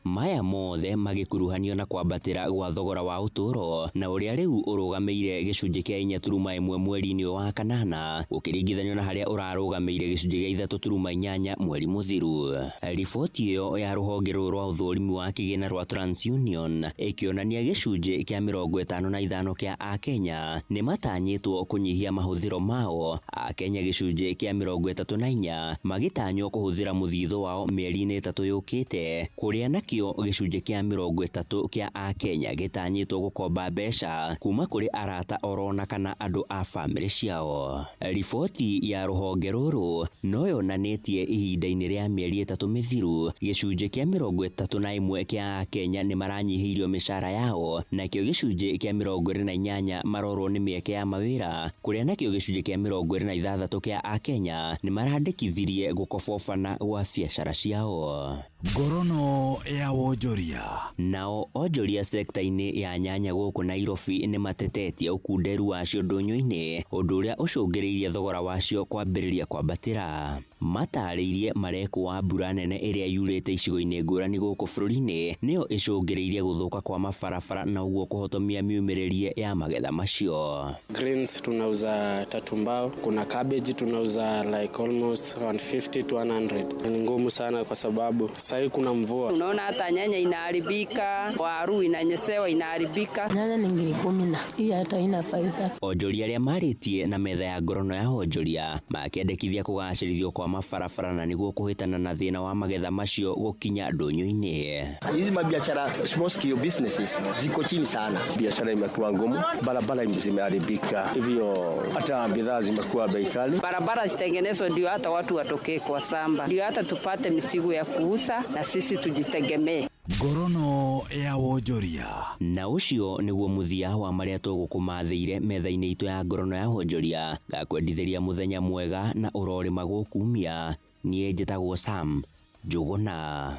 Maya mothe magĩkuruhanio na kwambatĩra gwa thogora wa ũtũũro na ũrĩa rĩu ũrũgamĩire gĩcunjĩ kĩa 4.1 mweri-inĩ ũyũ wa kanana gũkĩringithanio na harĩa ũrarũgamĩire gĩcunjĩ gĩa 3.8 mweri mũthiru. Riboti ĩyo ya rũhonge rũrũ rwa ũthũrimi wa kĩgĩna rwa TransUnion ĩkĩonania gĩcunjĩ kĩa 55 kĩa Akenya nĩmatanyĩtwo kũnyihia mahũthĩro mao, Akenya gĩcunjĩ kĩa 34 magĩtanywo kũhũthĩra mũthithũ wao mĩeri-inĩ ĩtatũ yũkĩte, kũrĩa nakĩo gĩcunjĩ kĩa 30 kĩa Akenya gĩtanyĩtwo gũkomba mbeca kuma kũrĩ arata orona kana andũ a bamĩrĩ ciao. Riboti ya rũhonge rũrũ no yonanĩtie ihinda-inĩ rĩa mĩeri ĩtatũ mĩthiru, gĩcunjĩ kĩa 31 kĩa Akenya nĩ maranyihĩirio mĩcara yao, nakĩo gĩcunjĩ kĩa 28 marorwo nĩ mĩeke ya mawĩra, kũrĩa nakĩo gĩcunjĩ kĩa 26 kĩa Akenya nĩ marandĩkithirie gũkobobana gwa biacara ciao. Ngorono ya wonjoria. Nao onjoria sekta-inĩ ya nyanya gũkũ Nairobi nĩ matetetie ũkunderu wacio ndũnyũ-inĩ, ũndũ ũrĩa ũcũngĩrĩirie thogora wacio kwambĩrĩria kwambatĩra. Matarĩirie marekwo wa mbura nene ĩrĩa yurĩte icigo-inĩ ngũrani gũkũ bũrũri-inĩ nĩyo ĩcũngĩrĩirie gũthũka kwa mabarabara na ũguo kũhotomia miumĩrĩrie ya magetha macio. Greens tunauza tatu mbao, kuna cabbage tunauza like almost 150 to 100. Ni ngumu sana kwa sababu sasa kuna mvua. Unaona hata nyanya inaharibika, waru inanyesewa inaharibika. Nyanya ni ngiri kumi na hii hata ina faida. Onjoria arĩa marĩtie na metha ya ngorono ya onjoria makĩendekithia kũgacĩrithio kwa mabarabara na nĩguo kũhĩtana na thĩna wa magetha macio gũkinya ndũnyũ-inĩ. Hizi mabiashara small scale businesses ziko chini sana. Biashara imekuwa ngumu, barabara zimeharibika, hivyo hata bidhaa zimekuwa bei kali. Barabara zitengenezwe ndio hata watu watokee kwa samba, ndio hata tupate misigo ya kuuza na sisi tujitegemee. Ngorono ya wonjoria. Na ũcio nĩguo mũthia wa marĩa tũgũkũmathĩire metha-inĩ itũ ya ngorono ya wonjoria. Ngakwendithĩria mũthenya mwega na ũrorĩma gũkumia. Niĩ njĩtagwo Sam Njũgũna.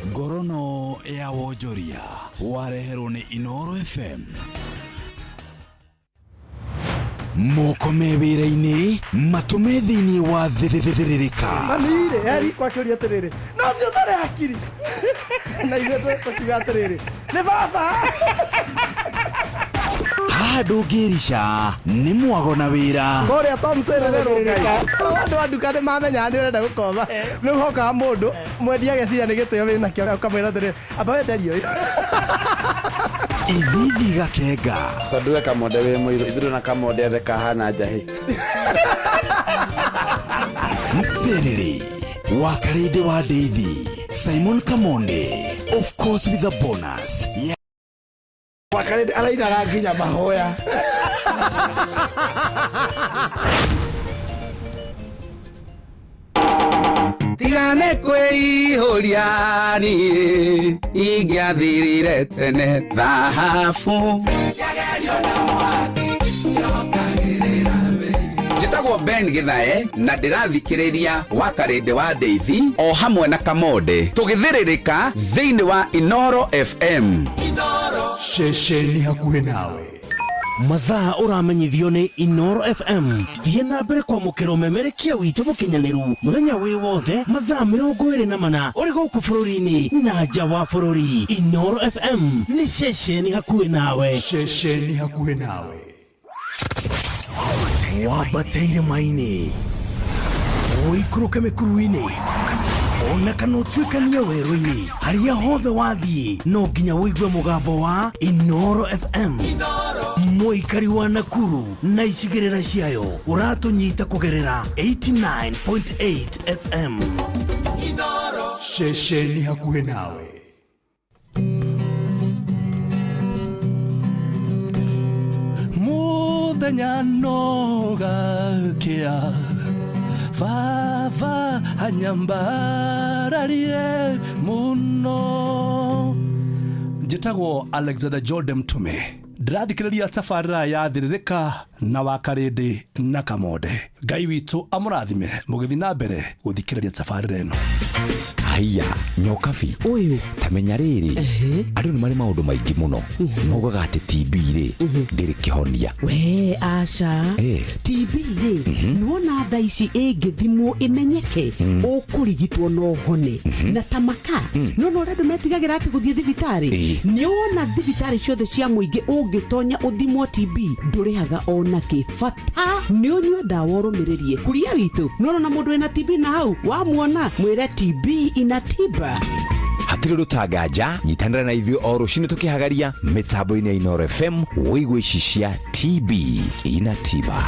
Ngorono ya wonjoria wareherwo nĩ Inooro FM. Moko me wĩra-inĩ, matũ me thĩinĩ wa thĩrĩrĩka. Mami-rĩ, eri kwakĩũria atĩrĩrĩ, no ũcio ũtarĩ hakiri. Na ithuĩ tũkiuga atĩrĩrĩ, nĩ baba. Haha ndũngĩrica, nĩ mwago na wĩra. Kũrĩa Tom Serere Rũngai. Andũ a nduka nĩ mamenyaga nĩ ũrenda gũkomba. Rĩu hokaga mũndũ, mwendia ageciria nĩ gĩtĩo wĩnakĩo, ũkamwĩra atĩrĩrĩ, amba wenderie ũyũ. Ithithi Gakenga. Tondũ we Kamonde wĩ mũirũ, ithuĩ na Kamonde othe kahana njahĩ. Mserere wa Karĩndĩ wa Ndeithi, Simon Kamonde, of course with a bonus. Yeah. Wakarĩndĩ arainaga nginya mahoya. Tigane kwĩihũria niĩ ingĩathirire tene thahabu. Njĩtagwo Ben Githae na ndĩrathikĩrĩria wa Karĩndĩ wa Ndeithi o hamwe na Kamonde tũgĩthĩrĩrĩka thĩinĩ wa Inooro FM. Ceceni hakuhĩ nawe. Mathaa ũramenyithio nĩ Inooro FM. Thiĩ na mbere kwamũkĩra ũmemerekia witũ mũkinyanĩru mũthenya wĩ wothe mathaa 24 ũrĩ gũkũ bũrũri-inĩ na nja wa bũrũri. Inooro FM nĩ ceceni hakuhĩ nawe. Ceceni hakuhĩ nawe. Wambate irĩma-inĩ, ũikũrũke mĩkuru-inĩ, ona kana ũtuĩkanie werũ-inĩ, harĩa hothe wathiĩ no nginya ũigue mũgambo wa Inooro FM. Mũikari wa Nakuru na icigĩrĩra ciayo ũratũnyita kũgerera 89.8 FM. Ceceni hakuhĩ nawe. Mũthenya no gakĩa, baba anyambararie mũno. Njĩtagwo Alexander Jordan Mtume. Ndĩrathikĩrĩria tabarĩra ya Thĩrĩrĩka na wa Karĩndĩ na Kamonde. Ngai witũ amũrathime mũgĩthiĩ na mbere gũthikĩrĩria tabarĩra ĩno. Haiya, nyokabi ũyũ tamenya rĩrĩ, andũ nĩ marĩ maũndũ maingĩ mũno maugaga atĩ TB rĩ ndĩrĩ kĩhonia. We aca. TB rĩ, nĩwona tha ici ĩngĩthimwo ĩmenyeke, ũkũrigitwo no ũhone. Na ta maka nona ũrĩa andũ metigagĩra atĩ gũthiĩ thibitarĩ, nĩwona thibitarĩ ciothe cia mũingĩ ũngĩtonya ũthimwo TB ndũrĩhaga ona kĩ, bata nĩ ũnyue ndawa ũrũmĩrĩrie kuria witũ. Nona mũndũ wĩna TB na hau wamuona mwĩre TB ina tiba. Hatirĩ ũndũ tanganja, nyitanĩra na ithuĩ o rũcinĩ tũkĩhagaria mĩtambo-inĩ ya Inoro FM wĩigue ici cia TB ina tiba.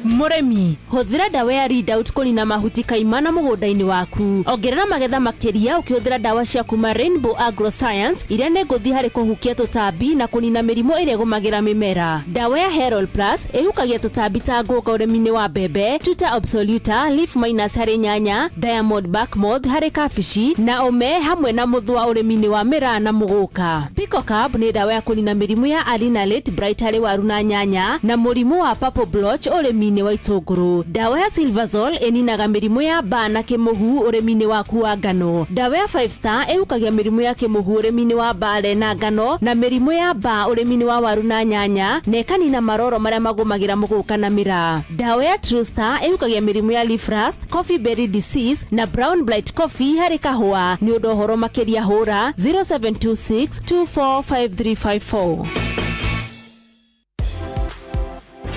Mũrĩmi, hũthĩra ndawa ya Readout kũnina mahuti kaimana mũgũnda-inĩ waku. Ongerera magetha makĩria ũkĩhũthĩra ndawa cia kuma Rainbow Agroscience iria nĩ ngũthi harĩ kũhukia tũtambi na kũnina mĩrimũ ĩrĩa ĩgũmagĩra mĩmera. Ndawa ya Herald Plus ĩhukagia tũtambi ta ngũnga ũrĩmi-inĩ wa mbembe, Tuta absoluta, leaf minus harĩ nyanya, Diamond bark moth harĩ kabici na ũme hamwe na mũthũa ũrĩmi-inĩ wa mĩraa na mũgũka. Picocab nĩ ndawa ya kũnina mĩrimũ ya Alinalate Bright harĩ waru na nyanya na mũrimũ wa purple blotch ũrĩmi-inĩ wa itũngũrũ. Ndawa ya Silversol ĩninaga mĩrimũ ya mbaa na kĩmũhu ũrĩmi-inĩ waku wa ngano. Ndawa ya Five Star ĩhukagia mĩrimũ ya kĩmũhu ũrĩmi-inĩ wa mbare na ngano na mĩrimũ ya mbaa ũrĩmi-inĩ wa waru na nyanya na ĩkanina maroro marĩa magũmagĩra mũgũka na mĩraa. Ndawa ya True Star ĩhukagia mĩrimũ ya leaf rust, coffee berry disease na brown blight coffee harĩ kahũa. Nĩ ũndũ ũhoro makĩria hũra 0726 245354.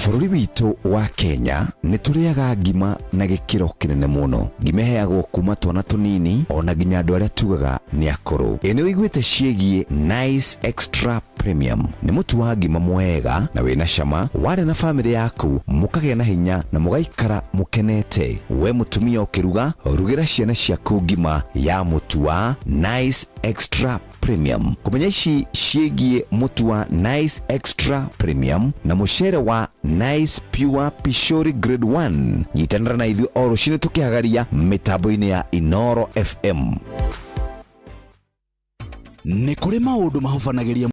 Bũrũri witũ wa Kenya nĩ tũrĩaga ngima na gĩkĩro kĩnene mũno. Ngima ĩheagwo kuma twana tũnini ona nginya andũ arĩa tugaga nĩ akũrũ. Ĩ nĩ ũiguĩte ciĩgiĩ Nice Extra Premium? Nĩ mũtu wa ngima mwega na wĩna cama, warĩa na bamĩrĩ yaku mũkagĩa na hinya na mũgaikara mũkenete. We mũtumia ũkĩruga, rugĩra ciana ciaku ngima ya mũtu wa Nice Extra Premium. Kũmenya ici ciĩgiĩ mũtu wa Nice Extra Premium na mũcere wa Nice Pure Pishori Grade 1, nyitanĩra na ithuĩ o rũcinĩ tũkĩhagaria mĩtambo-inĩ ya Inoro FM. Nĩ kũrĩ maũndũ mahubanagĩria.